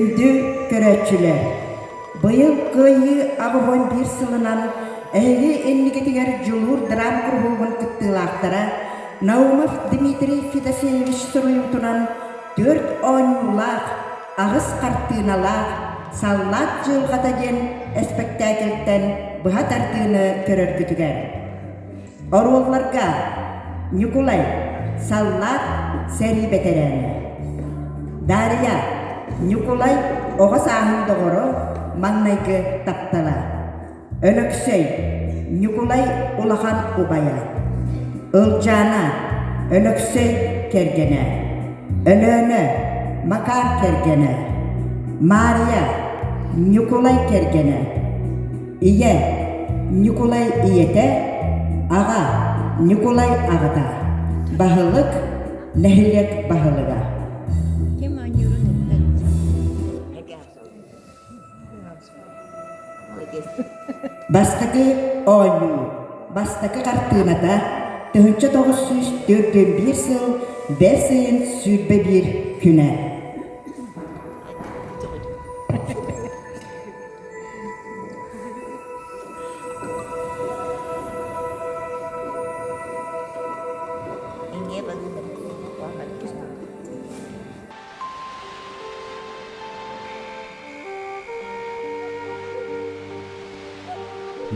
Күндү көрөөччүлэр! Быйыл Кыайыы 81 сылынан эһиги инникитигэр Дьулуур драм куруһуогун кыттыылаахтара Наумов Дмитрий Федосеевич суруйуутунан түөрт оонньуулаах, аҕыс хартыыналаах «Саллаат дьылҕата» диэн эспэктээкилтэн быһа тардыыны көрөргүтүгэр. Оруолларга Ньукулай, саллаат, сэрии бэтэрээнэ. Дарья, Ньукулай оҕо сааһын доҕоро, маҥнайгы таптала. Өлөксөй, Ньукулай улахан убайа. Ылдьаана, Өлөксөй кэргэнэ. Өлөөнө, Макар кэргэнэ. Маарыйа, Ньукулай кэргэнэ. Ийэ, Ньукулай ийэтэ, аҕа, Ньукулай аҕата, баһылык, нэһилиэк баһылыга. Ким оонньуурун эппэт. Бастакы оонньуу бастакы хартыыната 1941 сыл бэс ыйын 21 күнэ.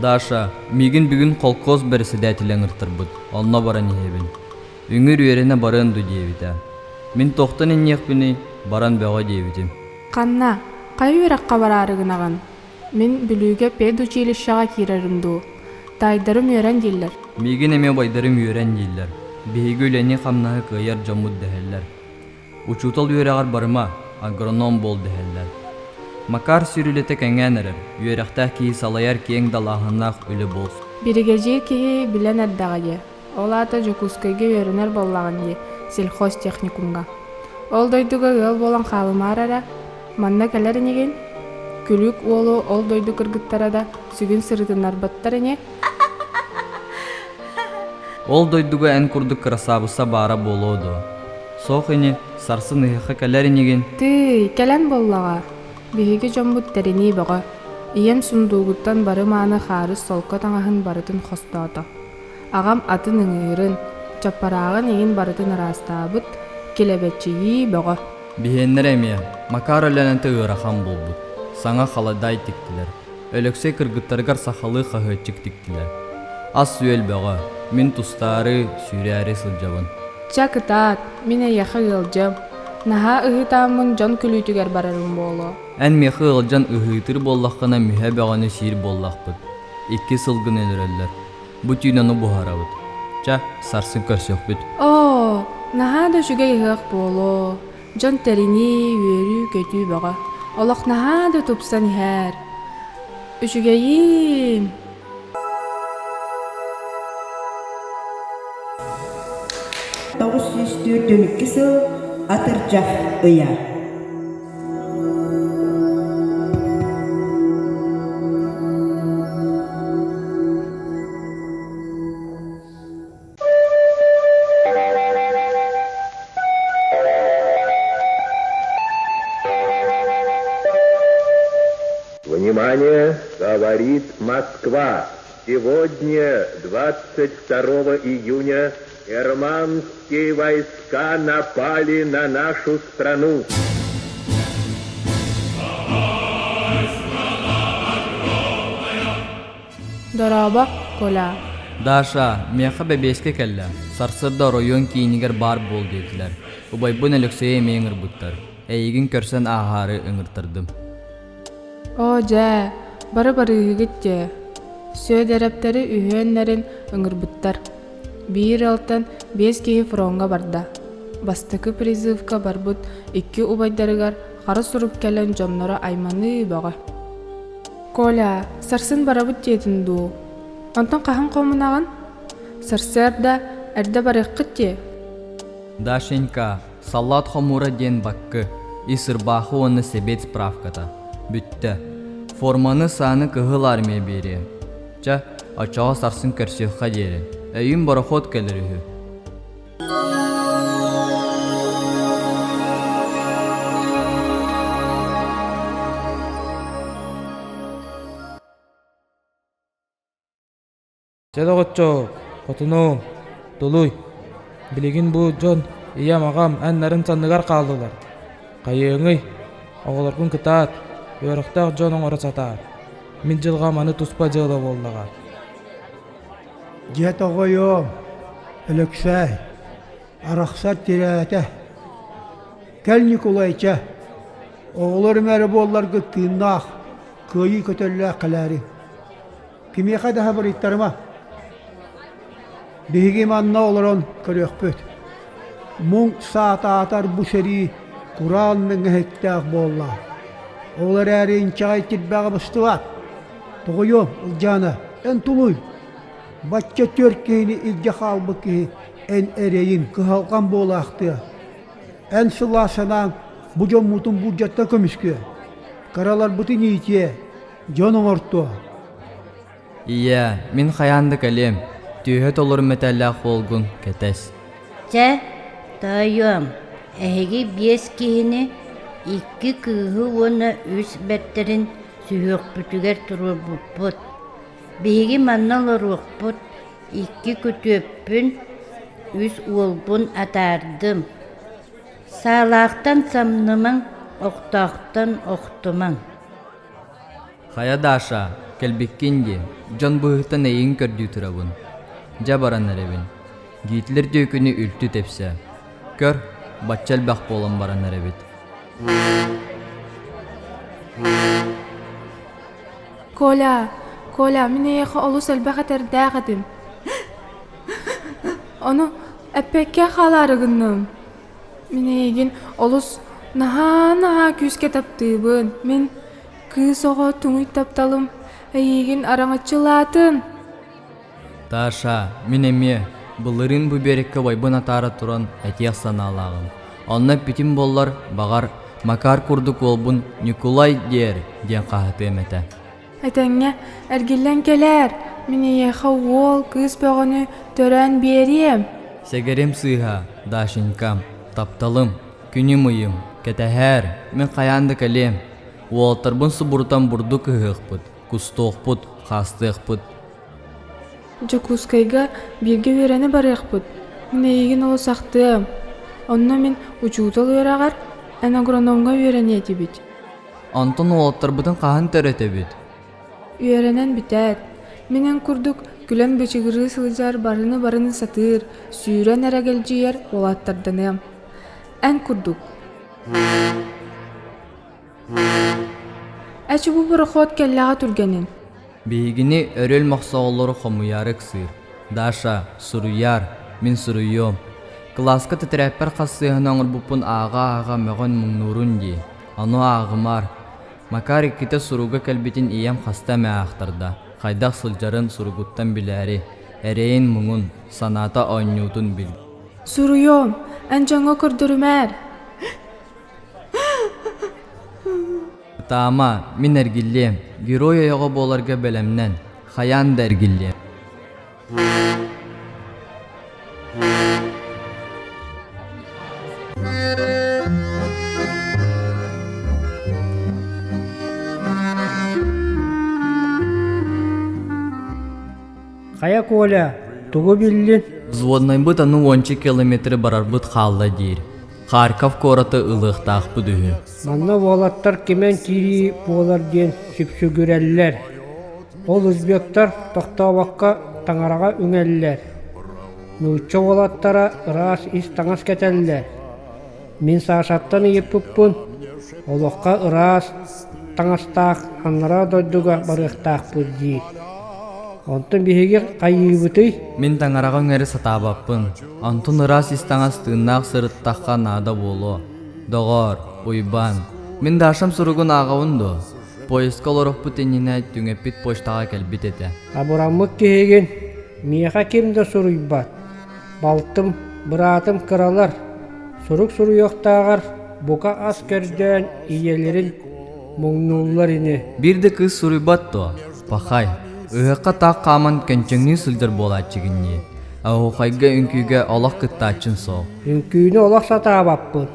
Даша, миигин бүгүн холкуос бэрэссэдээтэлэ ыҥыртарбыт, онно баран иһэбин. Үҥүр үөрэнэ барыан дуу диэбитэ. Мин туохтан инниэхпиний, баран бөҕө диэбитим. Ханна, хайа үөрэххэ бараары гынаҕын? Мин Бүлүүгэ педучилищеҕа киирэрим дуу? Таайдарым үөрэн дииллэр. Миигин эмиэ убайдарым үөрэн дииллэр. Биһиги үлэни-хамнаһы кыайар дьоммут дэһэллэр. Учуутал үөрэҕэр барыма, агроном буол дэһэллэр. Макар сүр үлэтэ кэҥээн эрэр, үөрэхтээх киһи салайар киэҥ далааһыннаах үлэ буолсу. Биригэдьиир киһи билэн эрдэҕэ дии. Ол аата Дьокуускайга үөрэнэр буоллаҕын дии, сельхозтехникумҥа. Ол дойдуга ыал буолан хаалымаар эрэ, манна кэлэр инигин? Күлүк уолу ол дойду кыргыттара да сүгүн сырытыннарбаттар ини. Ол дойдуга эн курдук кырасаабысса баара буолуо дуо? Суох ини, сарсын ыһыахха кэлэр инигин? Тыый, кэлэн буоллаҕа. Биһиги дьоммут тэринии бөҕө. Ийэм сундуугуттан бары мааны хаарыс солко таҥаһын барытын хостоото. Аҕам атын ыҥыырын, чаппарааҕын иҥин барытын ыраастаабыт, килэбэччийии бөҕө. Биһиэннэрэ эмиэ Макар Өлөөнөтө ыарахан буолбут, саҥа халадаай тиктилэр, Өлөксөй кыргыттарыгар сахалыы хаһыаччык тиктилэр. Ас-үөл бөҕө, мин тустаары, сүүрээри сылдьабын. Чэ, кытаат, мин эйиэхэ ыалдьыам. Наһаа ыһыытааммын дьон күлүүтүгэр барарым буолуо. Эн миэхэ ыалдьан ыһыытыыр буоллаххына мүһэ бөҕөнү сиир буоллахпыт. Икки сылгыны өлөрөллөр. Бу түүн ону буһарабыт. Чэ, сарсын көрсүөхпүт. Оо, наһаа да үчүгэй ыһыах буолуо. Дьон тэринии, үөрүү-көтүү бөҕө. Олох наһаа да тупсан иһэр. Үчүгэйиин! 942 сыл атырдьах ыйа. Внимание, говорит Москва! Сегодня, 22 июня, германские войска напали на нашу страну. Дорообо, Коля. Даша, миэхэ бэбиэскэ кэллэ. Сарсыарда оройуон киинигэр баар буол диэтилэр. Убайбын Өлөксөйү эмиэ ыҥырбыттар. Эйигин көрсөн ааһаары ыҥыртардым. Оо дьэ, бары барыыһыгыт дьэ. Сүөдэрэптэри үһүөннэрин ыҥырбыттар. Биир ыалтан биэс киһи фроҥҥа барда. Бастакы призывка барбыт икки убайдарыгар хара сурук кэлэн дьонноро айманыы бөҕө. Коля, сарсын барабыт диэтин дуу? Онтон хаһан хомунаҕын? Сарсыарда эрдэ барыаххыт дии. Дашенька, саллаат хомуура диэн баккы, ис ырбаахы уонна сэбиэт справката. Бүттэ. Форманы сааны Кыһыл Армия биэриэ. Чэ, оччоҕо сарсын көрсүөххэ диэри. Өйүм борохуот кэлэр үһү. Чэ, доҕоччуок, хотунуом, тулуй, билигин бу дьон ийэм, аҕам эн нарын санныгар хааллылар. Хайыаҥый, оҕолоргун кытаат, үөрэхтээх дьон оҥоро сатаар. Мин дьылҕам аны туспа дьыала буоллаҕа. Дьэ тоҕойуом, Өлөксөөй, арахсар тирээтэ. Кэл Ньукулайча, оҕолорум эрэ буолларгыт тыыннаах, кыайыы көтөллөөх кэлээриҥ. Кимиэхэ да хабырыйтарыма. Биһиги манна олорон көрүөхпүт. Муҥ саатаатар бу сэрии кураан мэҥэһиктээх буолла. Ол эрээри инчэҕэй тирбэҕэ быстыбат. Тоҕойуом, Ылдьаана, эн тулуй. Бачча түөрт киһини илдьэ хаалбыт киһи эн эрэйиҥ, кыһалҕаҥ буолаахтыа. Эн сылаас санааҥ бу дьоммутун булдьаттан көмүскүө. Кыраларбытын иитиэ, дьон оҥортуо. Ийээ, мин хайаан да кэлиэм, түөһэ толору мэтээллээх уолгун кэтэс. Чэ, тоойуом, эһиги биэс киһини, икки кыыһы уонна үс бэртэрин сүһүөхпүтүгэр туруорбуппут. Биһиги манна олоруохпут, икки күтүөппүн, үс уолбун атаардым. Саалаахтан самнымаҥ, охтоохтон охтумаҥ. Хайа, Даша, кэлбиккин дии, дьон быыһыттан эйигин көрдүү турабын. Дьэ баран эрэбин. Гитлер түөкүнү үлтү тэпсэ. Көр, бачча элбэх буолан баран эрэбит. Коля, Коля, мин эйиэхэ олус элбэх этэрдээх этим. Ону эппэккэ хаалаары гынным. Мин эйигин олус наһаа-наһаа күүскэ таптыыбын. Мин кыыс оҕо туҥуй тапталым эйигин араҥаччылаатын. Таша, мин эмиэ былырыын бу биэрэккэ убайбын атаара туран этиэх санаалааҕым. Онно эппитим буоллар, баҕар, Макар курдук уолбун Ньукулай диэр диэн хаһытыам этэ. Этэҥҥэ эргиллэн кэлээр, мин эйиэхэ уол, кыыс бөҕөнү төрөөн биэриэм. Сэгэрим сыыһа, Дашенькам, тапталым, күнүм-ыйым, кэтэһээр, мин хайаан да кэлиэм. Уолаттарбын субурутан бурдук ыһыахпыт, кустуохпут, хаастыахпыт. Дьокуускайга бииргэ үөрэнэ барыахпыт, мин эйигин олус ахтыам. Онно мин учуутал үөрэҕэр, эн агрономҥа үөрэниэ этибит. Онтон уолаттарбытын хаһан төрөтөбүт? Үөрэнэн бүтээт, мин эн курдук күлэн бычыгырыы сылдьар барыны-барыны сатыыр, сүүрэн эрэгэлдьийэр уолаттарданыам. Эн курдук. Эчи бу борохуот кэллэҕэ түргэнин. Биһигини өрүөл мохсоҕоллору хомуйаары ыксыыр. Даша, суруйаар, мин суруйуом. Кылааска тэтэрээппэр хас сыыһаны оҥорбуппун ааҕа-ааҕа мөҕөн муҥнуурун дии. Ону ааҕымаар. Макар иккитэ суруга кэлбитин ийэм хаста эмэ аахтарда. Хайдах сылдьарын суругуттан билээри, эрэйин-муҥун, санаата оонньуутун бил. Суруйуом, эн дьоҥҥо көрдөрүмээр. Ытаама, мин эргиллиэм, герой ойоҕо буоларга бэлэмнэн, хайаан да эргиллиэм. Хайа, Коля, тугу биллин? Взводнайбыт аны уонча километры барарбыт хаалла диир. Харьков куораты ылыахтаахпыт үһү. Манна уолаттар кимэн киирии буолар диэн сүпсүгүрэллэр. Ол узбектар тохтообокко таҥараҕа үҥэллэр. Нуучча уолаттара ыраас ис таҥас кэтэллэр. Мин Сашаттан ыйыппыппын, олоххо ыраас таҥастаах анараа дойдуга барыахтаахпыт диир. Онтон биһиги хайыыбытый? Мин таҥараҕа үҥэри сатаабаппын. Онтон ыраас ис таҥас тыыннаах сырыттахха наада буолуо. Доҕоор, Уйбаан, мин Дашам суругун ааҕабын дуо? Поездка олорохпут иннинэ түҥэппит почтаҕа кэлбит этэ. Абыраммыт киһигин, миэхэ ким да суруйбат. Балтым, быраатым кыралар, сурук суруйуохтааҕар бука ас көрдөөн ийэлэрин муҥнууллар ини. Биир да кыыс суруйбат дуо? Пахай, ыһыахха таах хааман көнчөҥнүү сылдьар буолааччыгын дии. Оһуохайга үҥкүүгэ олох кыттааччын суох. Үҥкүүнү олох сатаабаппын.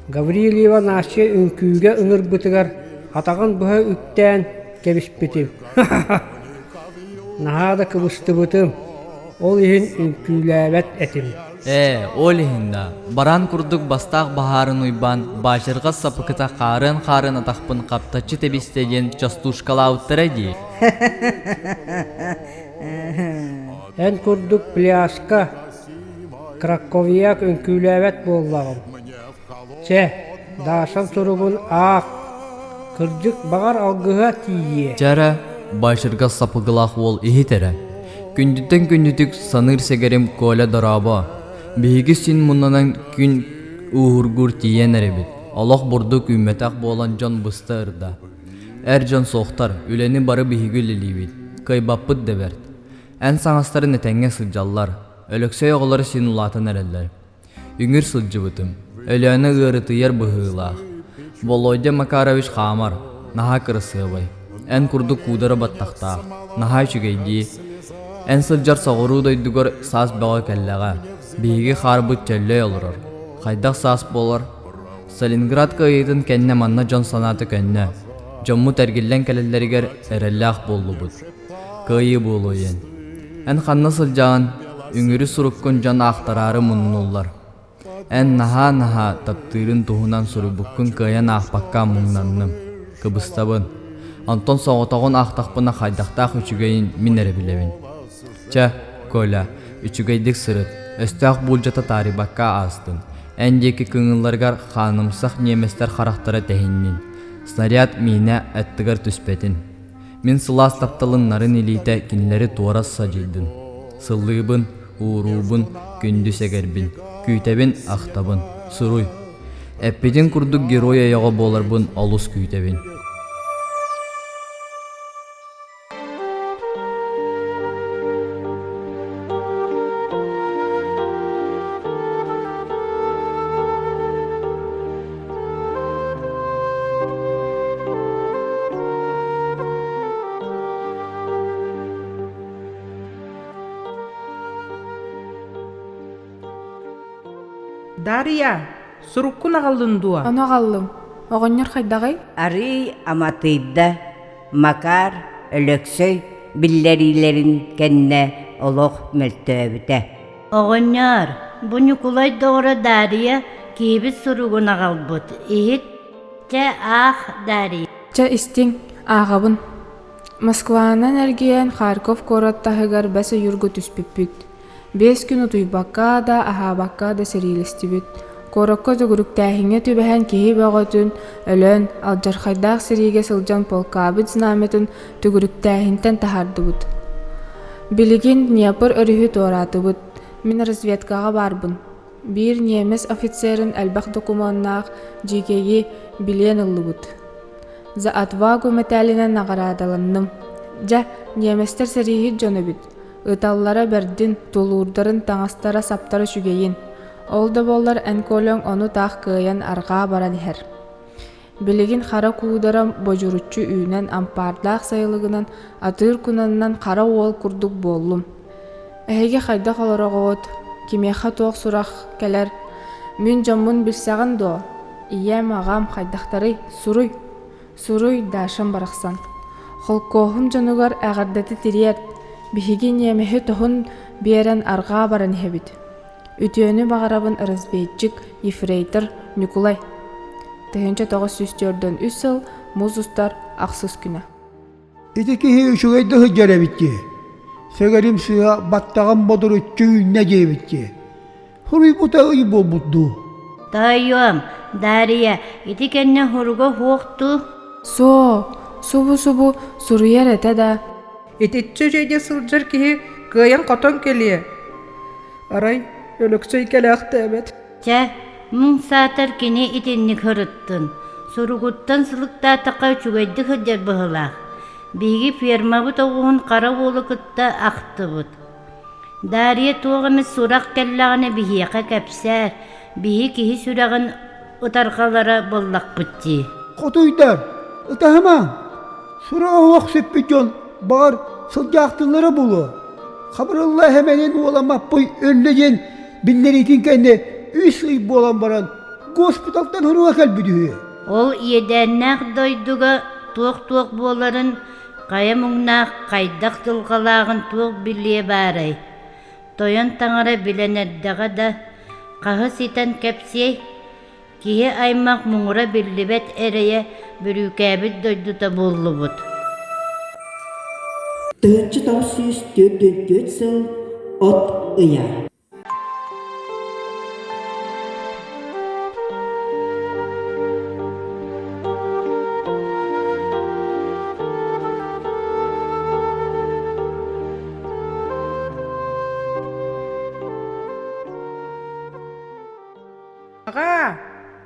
Гаврильева Настя үҥкүүгэ ыҥырбытыгар атаҕын быһа үктээн кэбиспитим. Наһаа да кыбыстыбытым, ол иһин үҥкүүлээбэт этим. Ээ, ол иһин да, бараан курдук бастаах баһаарын Уйбаан баачырҕас сапыкыта хаарыан-хаарыан атахпын хаптаччы тэбистэ диэн частушкалаабыттара дии. Эн курдук пляжка краковьяк үҥкүүлээбэт буоллаҕым. Чэ, Дашам суругун аах, кырдьык баҕар алгыһа тиийиэ. Чэ эрэ, баачыргас сапыгылаах уол иһит эрэ. Күндүттэн күндүтүк саныыр сэгэрим Коля дорообо. Биһиги син муннанан күн ууһургуур тиийэн эрэбит. Олох бурдук үүммэтэх буолан дьон быста ырда. Эр дьон суохтар, үлэни бары биһиги үлэлиибит. Кыайбаппыт да бэрт. Эн саҥастарын этэҥҥэ сылдьаллар. Өлөксөй оҕолоро син улаатан эрэллэр. Үҥүр сылдьыбытым, Өлөөнө ыарытыйар быһыылаах. Володя Макарович хаамар, наһаа кырасыабай, эн курдук куудара баттахтаах, наһаа үчүгэй дии. Эн сылдьар соҕуруу дойдугар саас бөҕө кэллэҕэ, биһиги хаарбыт чөллөй олорор. Хайдах саас буолар? Сталинград кыайыытын кэннэ манна дьон санаата көннө. Дьоммут эргиллэн кэлэллэригэр эрэллээх буоллубут. Кыайыы буолуо диэн. Эн ханна сылдьаҕын, үҥүрү суруккун дьон аахтараары муннуллар. Эн наһаа-наһаа таптыырын туһунан суруйбуккун кыайан аахпакка муҥнанным, кыбыстабын. Онтон соҕотоҕун аахтахпына хайдахтаах үчүгэйин мин эрэ билэбин. Чэ, Коля, үчүгэйдик сырыт, өстөөх буулдьата таарыйбакка аастын. Эн диэки кыҥыылларыгар хаанымсах ньиэмэстэр харахтара тэһиннин. Снаряд миинэ аттыгар түспэтин. Мин сылаас тапталын нарын илиитэ кинилэри туора садьыйдын. Сыллыыбын, ууруубун, күндү сэгэрбин, күүтэбин, ахтабын. Суруй. Эппитин курдук герой ойоҕо буоларбын олус күүтэбин. Дарья, суруккун аҕаллын дуо? Ону аҕаллым. Оҕонньор хайдаҕый? Арыый аматыйда, Макар, Өлөксөй биллэриилэрин кэннэ олох мөлтөөбүтэ. Оҕонньоор, бу Ньукулай доҕоро Дарья киһибит суругун аҕалбыт, иһит, чэ, аах, Дарья. Чэ, истиҥ, ааҕабын. Москванан эргийэн Харьков куорат таһыгар бэс ойуурга түспүппүт. Биэс күн утуйбакка да, аһаабакка да сэриилэстибит. Куоракка төгүрүктээһиҥҥэ түбэһэн киһи бөҕөтүн өлөн, алдьархайдаах сэриигэ сылдьан полкабыт знамятын төгүрүктээһинтэн таһаардыбыт. Билигин Днепр өрүһү туораатыбыт. Мин разведкаҕа баарбын. Биир ньиэмэс офицерын элбэх докумуоннаах дьиикэйи билиэн ыллыбыт. За отвагу мэтээлинэн наҕараадаланным. Дьэ, ньиэмэстэр сэрииһит дьон эбит. Ыталлара бэрдин, тулуурдарын таҥастара-саптара үчүгэйин. Ол да буоллар эн Колеҥ ону таах кыайан арҕаа баран иһэр. Билигин хара куударам бодьуруччу үүнэн ампаардаах сайылыгынан атыыр кунанынан хара уол курдук буоллум. Эһиги хайдах олороҕут, кимиэхэ туох сурах кэлэр? Мин дьоммун билсэҕин дуо? Ийэм, аҕам хайдахтарый? Суруй! Суруй, Дашам барахсан. Холкуоһум дьонугар эҕэрдэтэ тириэрт, биһиги ньиэмэһи тоһун биэрэн арҕаа баран иһэбит. Үтүөнү баҕарабын разведчик, ефрейтор Ньукулай. 1943 сыл муус устар ахсыс күнэ. Ити киһи үчүгэй да сылдьар эбит дии. Сэгэрим сыа баттаҕым бодуруччу үүннэ диэбит дии. Суруйбута ый буолбут дуу? Тоойуом, Дарья, ити кэннэ суруга суох дуу? Суох, субу-субу суруйар этэ да. Итиччэ үчүгэйгэ сылдьар киһи кыайан-хотон кэлиэ. Арай Өлөксөй кэлээхтээбэт. Чэ, муҥ саатар кини итинник сырыттын. Суругуттан сылыктаатахха үчүгэйдик сылдьар быһыылаах. Биһиги фермабыт оҕуһун хара уолу кытта ахтыбыт. Дарья туох эмит сурах кэллэҕинэ биһиэхэ кэпсээр, биһи киһи сүрэҕин ытарҕалара буоллахпыт дии. Хотуйдар, ытаһымаҥ! Сураҕа суох сүппүт дьон, баҕар, сылдьаахтыыллара буолуо. Хабырылла эһэмэнин уола Маппый өллө диэн биллэриитин кэннэ үс ый буолан баран госпиталтан хоруга кэлбит үһү. Ол иэдээннээх дойдуга туох-туох буоларын. Хайа муҥнаах хайдах дьылҕалааҕын туох билиэ баарай? Тойон таҥара билэн эрдэҕэ да, хаһыс итэн кэпсиэй? Киһи аймах муҥура биллибэт эрэйэ бүрүүкээбит дойдута буоллубут. 1944 сыл от ыйа. Аҕаа,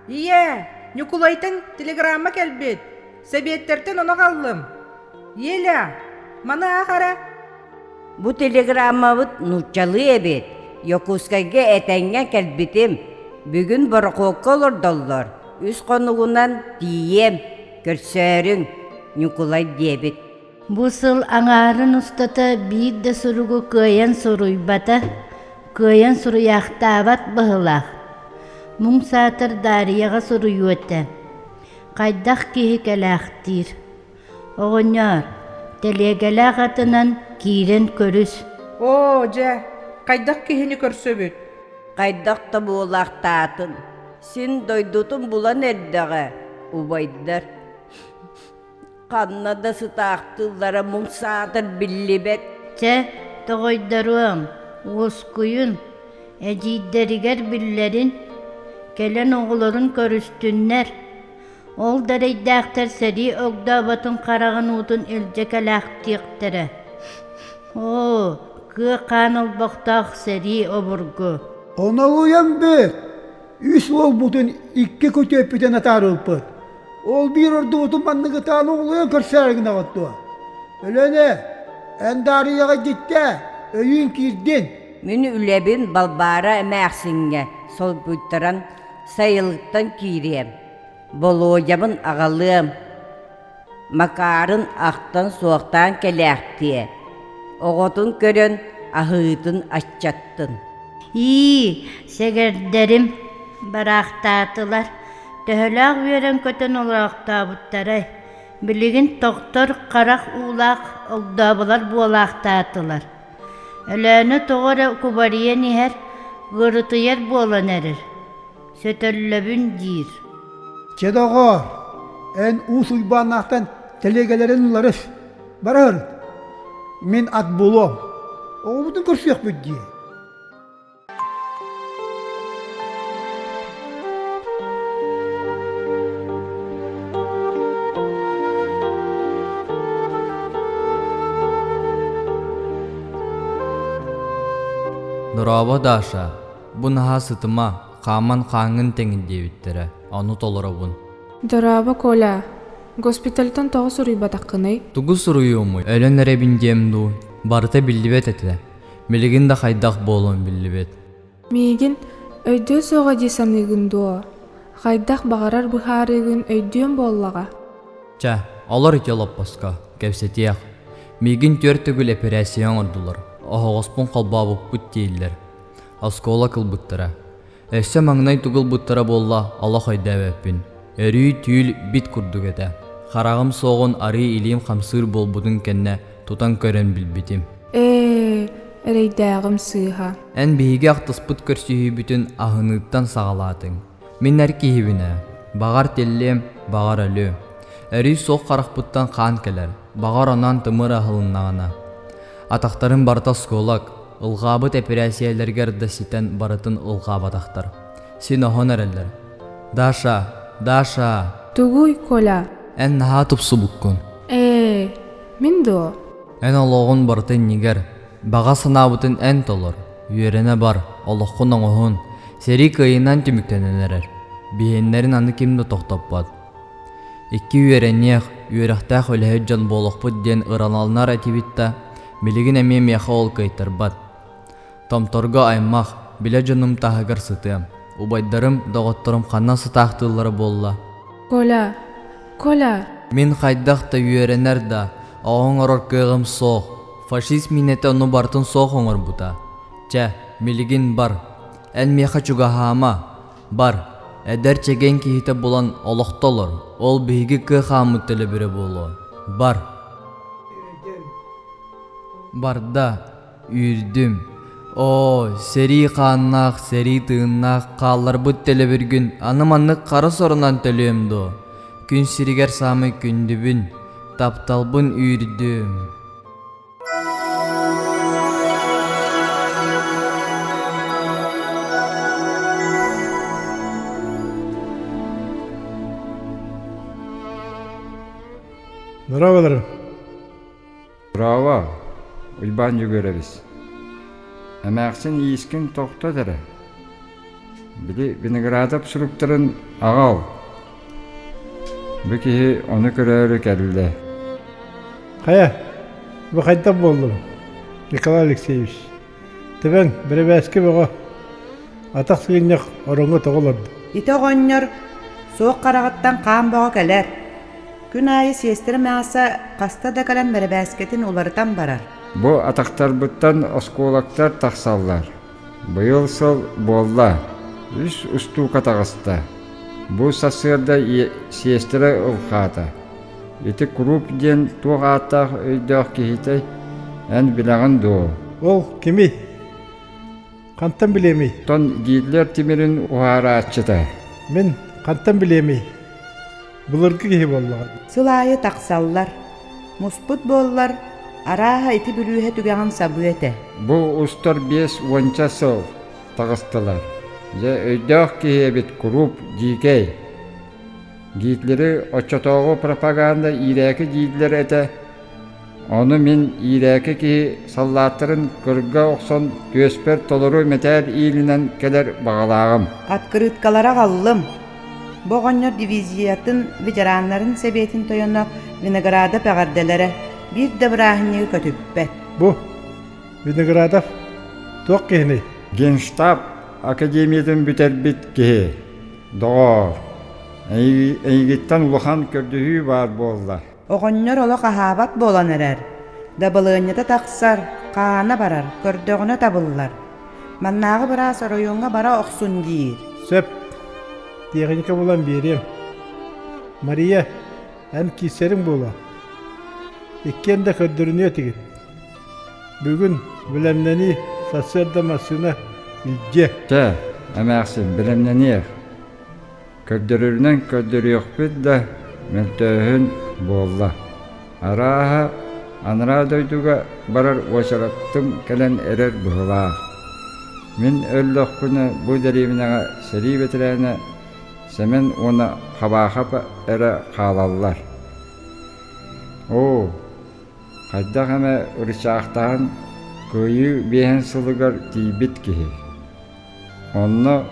ийээ, Ньукулайтан телеграмма кэлбит. Сэбиэттэртэн ону аҕаллым. Еля, маны аах эрэ. Бу телеграммабыт нууччалыы эбит. Якутскайга этэҥҥэ кэлбитим. Бүгүн борохуокка олордоллор. Үс хонугунан тиийиэм, көрсөөрүҥ, Ньукулай диэбит. Бу сыл аҥаарын устата биир да суругу кыайан суруйбата, кыайан суруйаахтаабат быһыылаах. Муҥ саатар Даарыйаҕа суруйуо этэ. Хайдах киһи кэлээхтиир Оҕонньоор, тэлиэгэлээх атынан киирэн көрүс. Оо, дьэ, хайдах киһини көрсөбүт? Хайдах да буолаахтаатын, син дойдутун булан эрдэҕэ, убайдар. Ханна да сытаахтыыллара муҥ саатар биллибэт. Чэ, тоҕойдоруом, уоскуйун, эдьиийдэригэр биллэрин, кэлэн оҕолорун көрүстүннэр. Ол да эрэйдээхтэр сэрии огдооботун хараҕын уутун илдьэ кэлээхтиэхтэрэ. Оо, кыа хаан олбохтоох сэрии обургу. Онолуйан бүт! Үс уолбутун икки күтүөппүтүн атаарылпыт. Ол биир ордубутун манныгытаан оҕолуйан көрсөөрү гынаҕыт дуо? Өлөнө, эн Даарыйаҕа дьиттэ, өйүүн киирдин. Мин үлэбин Балбаара эмээхсиҥҥэ солбуйтаран сайылыктан киириэм. Болуодьабын аҕалыам, Макаарын ахтан-суохтаан кэлээхтиэ, оҕотун көрөн аһыытын аччаттын. Ии, сэгэрдэрим, бараахтаатылар, төһөлөөх үөрэн-көтөн олороохтообуттарай, билигин тохтор харах уулаах огдооболор буолаахтаатылар. Өлөөнө тоҕо эрэ кубарыйан иһэр, ыарытыйар буолан эрэр. Сөтөллөбүн диир. Чэ, доҕоор, эн Уус Уйбааннаахтан тэлиэгэлэрин ыларыс. Барыһыр, мин ат буолуом. Оҕобутун көрсүөхпүт дии. Дорообо, Даша. Бу наһаа сытыма, хааман хааҥҥын тэҥин диэбиттэрэ, ону толоробун. Дорообо, Коля. Госпитальтан тоҕо суруйбатаххыный? Тугу суруйуомуй, өлөн эрэбин диэм дуу, барыта биллибэт этэ. Билигин да хайдах буолуом биллибэт. Миигин өйдүө суоҕа дии саныыгын дуо? Хайдах баҕарар быһаарыыгын өйдүөм буоллаҕа. Чэ, олор ити олоппоско, кэпсэтиэх. Миигин түөрт төгүл эпэрээссийэ оҥордулар, оһоҕоспун холбообуппут дииллэр. Оскуола ылбыттара. Өссө маҥнай тугу ылбыттара буолла, олох өйдөөбөппүн. Өрүү түүл бит курдук этэ. Хараҕым суоҕун арыы илиим хамсыыр буолбутун кэннэ тутан көрөн билбитим. Ээ, эрэйдээҕим сыыһа. Эн биһиги ахтыспыт көрсүһүүбүтүн аһыныыттан саҕалаатыҥ. Мин эр киһибин ээ. Баҕар тиллиэм, баҕар өлүөм. Өрүү суох харахпыттан хаан кэлэр, баҕар онон тымыр аһылыннаҕына. Атахтарым барыта оскуолак, ылҕаабыт эпэрээссийэлэригэр да ситэн барытын ылҕаабатахтар. Син оһон эрэллэр. Даша, Даша! Тугуй, Коля? Эн наһаа тупсубуккун. Ээ, мин дуо? Эн олоҕун барыта иннигэр, баҕа санаабытын эн толор, үөрэнэ бар, олоххун оҥоһун, сэрии кыайыынан түмүктэнэн эрэр. Биһиэннэрин аны ким да тохтоппот. Икки үөрэниэх, үөрэхтээх үлэһит дьон буолуохпут диэн ыраланар этибит да, билигин эмиэ миэхэ ол кыайтарбат. Томторго аймах, билэ дьонум таһыгар сытыам. Убайдарым, доҕотторум ханна сытаахтыыллара буолла? Коля, Коля! Мин хайдах да үөрэнэр да, оҕо оҥорор кыаҕым суох. Фашист миинэтэ ону барытын суох оҥорбута. Чэ, билигин бар. Эн миэхэ чугаһаама. Бар, эдэр чэгиэн киһитэ булан олохто олор, ол биһиги кыа хааммыт төлөбүрэ буолуо. Бар. Барда, үүрдүм. Оо, сэрии хааннаах, сэрии тыыннаах хаалларбыт төлөбүргүн аны маннык хара сорунан төлүөм дуо? Күн сиригэр саамай күндүбүн, тапталбын үүрдүм. Здраволар. Браво, Уйбаан Дьөгүөрэбис. Эмээхсин иискин тохтот эрэ. Били Виноградов суруктарын аҕал. Бу киһи ону көрөөрү кэллэ. Хайа, бу хайдах буоллуҥ, Николай Алексеевич? Төбөҥ бэрэбээски бөҕө, атах сыгынньах ороҥҥо тоҕо олордо? Ити оҕонньор суох хараҕыттан хаан бөҕө кэлэр. Күн аайы сиэстэрэ Мааса хаста да кэлэн бэрэбээскэтин уларытан барар. Бу атахтарбыттан оскуолактар тахсаллар. Быйыл сыл буолла, үс устуука таҕыста. Бу сарсыарда сиэстэрэ ылхаата. Ити куруук диэн туох ааттаах өйдөөх киһитэй, эн билэҕин дуо? Ол кимий? Хантан билиэмий? Тон Гитлер тимирин уһаарааччыта. Мин хантан билиэмий? Былыргы киһи буоллаҕа. Сыл аайы тахсаллар. Муспут буоллар, арааһа ити бүлүүһэ түгэҕин сабыа этэ. Бу устар 50 сыл таҕыстылар. Дьэ, өйдөөх киһи эбит куруук дьиикэй. Гитлери оччотооҕу пропаганда иирээки дииллэр этэ. Ону мин иирээки киһи саллааттарын кырга охсон түөспэр толору мэтээл иилинэн кэлэр баҕалааҕым. Открыткалары аҕаллым. Бу оҕонньор дивизиятын ветераннарын сэбиэтин тойоно Виноградов эҕэрдэлэрэ биир да бырааһынньыгы көтүппэт. Бу Виноградов туох киһиний? Генштаб академиятын бүтэрбит киһи. Доҕоор, эйигиттэн улахан көрдөһүү баар буолла. Оҕонньор олох аһаабат буолан эрэр. Дабылыанньата тахсар, хаана барар, көрдөҕүнэ табыллар. Маннааҕы быраас оройуоҥҥа бара охсун диир. Сөп. Тиэхиньикэ булан биэриэм. Мария, эн киирсэриҥ буолуо. Иккиэн да көрдөрүнүө этигит. Бүгүн бэлэмнэнии, сарсыарда массыына илдьиэ. Чэ, эмээхсин, бэлэмнэниэх. Көрдөрөрүнэн көрдөрүөхпүт да, мөлтөөһүн буолла. Арааһа, анараа дойдуга барар уочараттым кэлэн эрэр быһыылаах. Мин өллөхпүнэ бу дэриэбинэҕэ сэрии бэтэрээнэ Сэмэн уонна Хабаахап эрэ хаалаллар. Оо, хайдах эмэ ырычаахтаһан Кыайыы биэһин сылыгар тиийбит киһи. Онно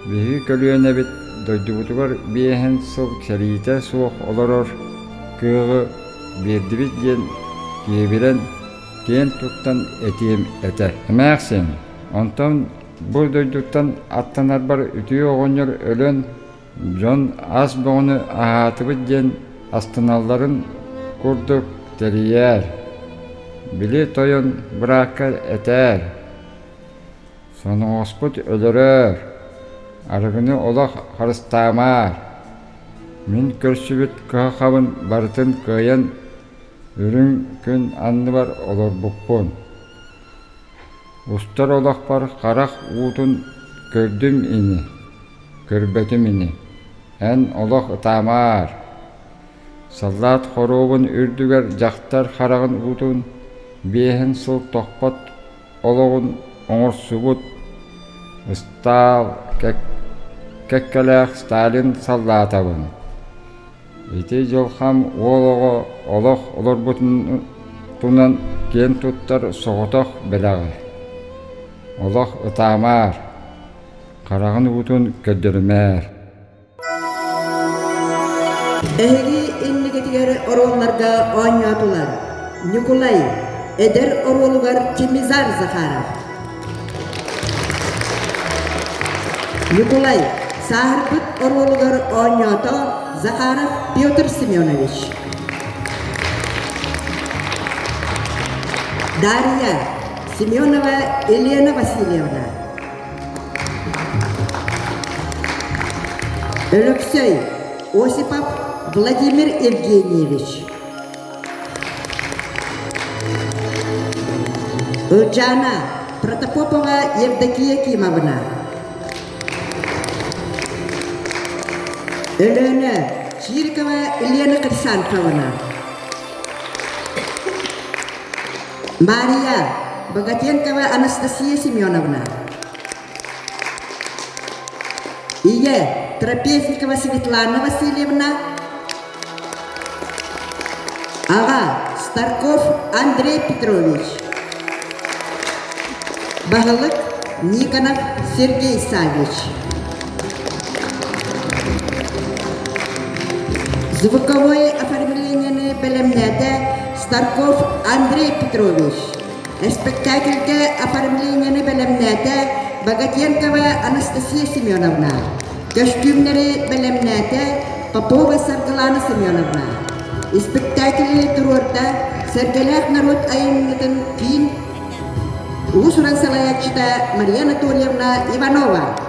биһиги көлүөнэбит дойдубутугар биэһин сыл сэриитэ суох олорор кыаҕы биэрдибит диэн киэбирэн, киэн туттан этиэм этэ. Эмээхсин, онтон бу дойдуттан аттанарбар үтүө оҕонньор өлөн Дьон ас бөҕөнү аһаатыбыт диэн астыналларын курдук тэрийээр, били тойон быраакка этээр, соноҕоспут өлөрөөр, арыгыны олох харыстаамаар, мин көрсүбүт кыһалҕабын барытын кыайан үрүҥ күн анныбар олорбуппун. Устар олохпор харах уутун көрдүм ини Көрбөтүм ини, эн олох ытаамаар. Саллаат хоруобун үрдүгэр дьахтар хараҕын уутун биэһин сыл тохпот олоҕун оҥорсубут ыстаал кэккэлээх Сталин саллаатабын. Ити дьылҕам уол оҕо олох олорбутунан киэн туттар соҕотох бэлэҕэ. Олох ытаамаар. Хараҕын уутун көрдөрүмээр. Эһиги иннигитигэр оруолларга оонньоотулар Ньукулай, эдэр оруолугар Чемизар Захаров. Ньукулай, сааһырбыт оруолугар оонньоото Захаров Петр Семенович. Дарья Семенова Елена Васильевна. Өлөксөй Осипов Владимир Евгеньевич. Ылдьаана Протопопова Евдокия Кимовна. Өлөөнө Чирикова Елена Хрисанфовна. Мария Богатенкова Анастасия Семеновна. Ийэ Трапезникова Светлана Васильевна. Аҕа Старков Андрей Петрович. Баһылык Никонов Сергей Саввич. Звуковое оформлениены бэлэмнээтэ Старков Андрей Петрович. Спектакльгэ оформлениены бэлэмнээтэ Богатенкова Анастасия Семеновна. Көстүүмнэри бэлэмнээтэ Попова Саргылана Семеновна. Испэктээкили туруорда Сэргэлээх норуот айымньытын киин уус-уран салайааччыта Мария Анатольевна Иванова.